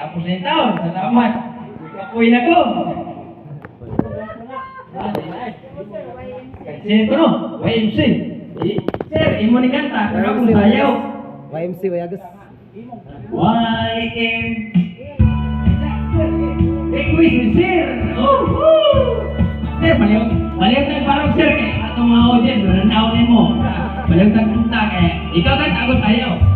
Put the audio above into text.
Natapos na yung taon. Salamat. Kapoy na ko. Sino ko no? YMC. Eh, sir, imo ni kanta. Pero akong sayaw. YMC, Wayagas. YM. Request ni sir. Oh, woo! Sir, baliw. Baliw tayo parang sir. Kaya atong mga audience, nananaw ni mo. Baliw tayo kanta. Kaya ikaw kanta, ako sayaw.